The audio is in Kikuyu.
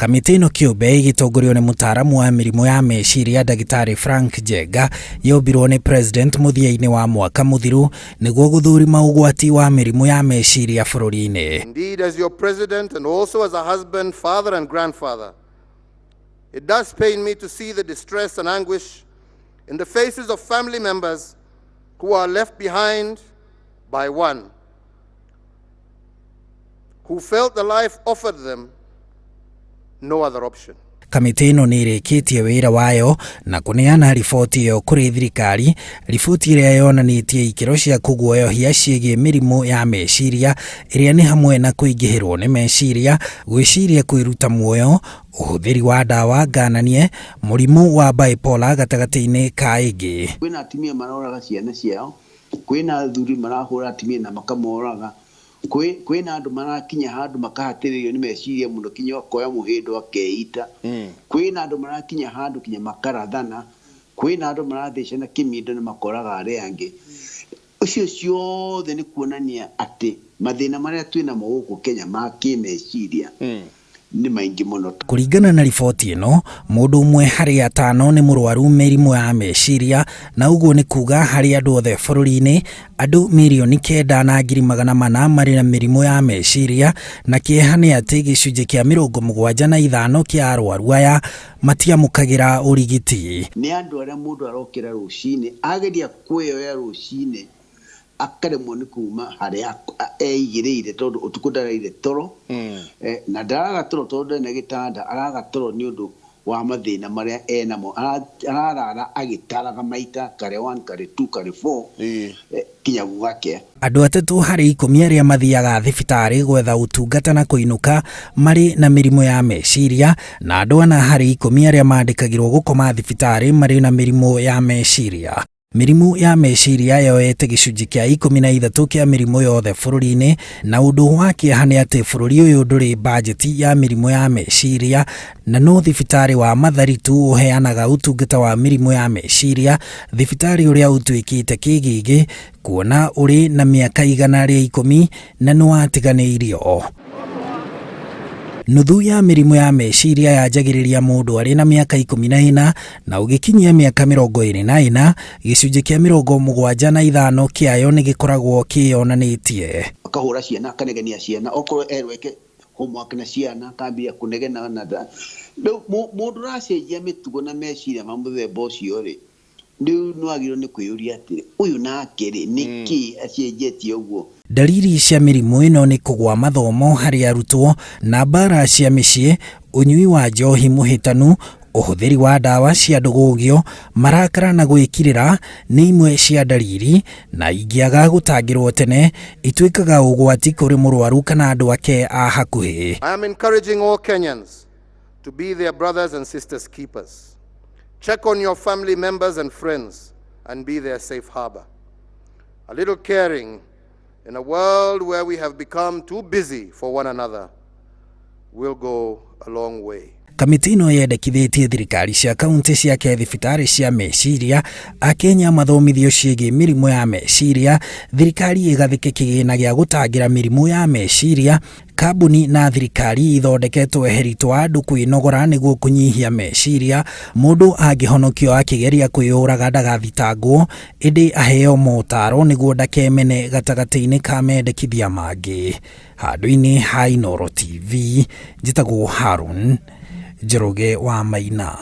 Kamĩtĩ ĩno kĩũmbe ĩgĩtongorio nĩ mũtaaramu wa mĩrimũ ya meciria Ndagĩtarĩ Frank Njenga yombirwo nĩ President mũthia-inĩ wa mwaka mũthiru nĩguo gũthũrima ũgwati wa mĩrimũ ya meciria bũrũri-inĩ. Indeed, as your president and also as a husband, father and grandfather, it does pain me to see the distress and anguish in the faces of family members who are left behind by one who felt the life offered them no other option. Kamĩtĩ ĩno nĩ ĩrĩkĩtie wĩra wayo na kũneana riboti ĩyo kũrĩ thirikari, riboti ĩrĩa yonanĩtie ikĩro cia kũguoyohia ciĩgiĩ mĩrimũ ya meciria ĩrĩa nĩ hamwe na kũingĩhĩrwo nĩ meciria, gwĩciria kwĩruta muoyo, ũhũthĩri wa ndawa ngananie, mũrimũ wa bipolar gatagatĩ-inĩ ka ĩngĩ. Kwĩna atumia maroraga ciana ciao, kwĩna athuri marahũra atumia na makamoraga, kwĩna andũ marakinya handũ makahatĩrĩrio nĩ meciria mũno kinya akoya mũhĩndo akeita, kwĩna andũ marakinya handũ kinya makarathana, kwĩna andũ marathecana kĩmindo na makoraga arĩa angĩ. Ũcio ciothe nĩ kuonania atĩ mathĩna marĩa twĩnamo gũkũ Kenya ma kĩmeciria nĩ maingĩ mũno. Kũringana na riboti ĩno, mũndũ ũmwe harĩ atano nĩ mũrwaru mĩrimũ ya meciria, na ũguo nĩ kuga harĩ andũ othe bũrũri-inĩ, andũ 9,400,000 marĩ na mĩrimũ ya meciria, na kĩeha nĩ atĩ gĩcunjĩ kĩa 75 kĩa arwaru aya matiamũkagĩra ũrigiti. Nĩ andũ arĩa mũndũ arokĩra rũcinĩ, ageria kwĩyoya rũcinĩ, akaremwo nĩ kuma harĩa eigĩrĩire tondũ ũtukũ ndaraire toro, na ndaraga toro tondũ ndarĩ na gĩtanda, araga toro nĩ ũndũ wa mathĩna marĩa enamo, ararara agĩtaraga maita kare 1 kare 2 kare 4 kinya gũgakĩa. Andũ 3 harĩ 10 arĩa mathiaga thibitarĩ gwetha ũtungata na kũinũka marĩ na mĩrimũ ya meciria, na andũ 4 harĩ 10 arĩa mandĩkagĩrwo gũkoma thibitarĩ marĩ na mĩrimũ ya meciria. Mĩrimũ ya meciria yoete gĩcunjĩ kĩa 13 kĩa mĩrimũ yothe bũrũri-inĩ, na ũndũ wa kĩeha nĩ atĩ bũrũri ũyũ ndũrĩ bajeti ya mĩrimũ ya meciria, na no thibitarĩ wa Mathari tu ũheanaga ũtungata wa mĩrimũ ya meciria, thibitarĩ ũrĩa ũtuĩkĩte kĩgĩgĩ kuona ũrĩ na mĩaka 110 na nĩwatiganĩirio. Nuthu ya mĩrimũ ya meciria yanjagĩrĩria mũndũ arĩ na mĩaka 14 na ũgĩkinyia mĩaka 24, gĩcunjĩ kĩa 75 kĩayo nĩ gĩkoragwo kĩyonanĩtie. Akahũra ciana, akanegenia ciana, okorwo erwo eke homework na ciana, akambia kũnegena na nda. Rĩu mũndũ ũracenjia mĩtugo na meciria ma mũthemba ũcio rĩ, rĩu nĩ wagĩrĩirwo nĩ kwĩyũria atĩrĩ, ũyũ nake rĩ, nĩkĩ acenjetie ũguo? Ndariri cia mĩrimũ ĩno nĩ kũgwa mathomo harĩ arutwo na mbara cia mĩciĩ, ũnyui wa njohi mũhĩtanu, ũhũthĩri wa ndawa cia ndũgũgio, marakara na gwĩkirĩra nĩ imwe cia ndariri, na ingĩaga gũtangĩrwo tene ituĩkaga ũgwati kũrĩ mũrwaru kana andũ ake a hakuhĩ. I am encouraging all Kenyans to be their brothers and sisters keepers. Check on your family members and friends and be their safe harbor. A little caring in a world where we have become too busy for one another will go a long way. Kamĩtĩ ĩno yendekithĩtie thirikari cia kaunti ciake thibitarĩ cia meciria, Akenya mathomithio ciĩgiĩ mĩrimũ ya meciria, thirikari ĩgathĩke kĩgĩna gĩa gũtangĩra mĩrimũ ya meciria, kambuni na thirikari ithondeke tweheri twa andũ kwĩnogora nĩguo kũnyihia meciria, mũndũ angĩhonokio akĩgeria kwĩyũraga ndagathitangwo, ĩndĩ aheo motaro nĩguo ndakemene gatagatĩ-inĩ ka mendekithia mangĩ. Handũ-inĩ ha Inooro TV, njĩtagwo Harun Njoroge wa Maina.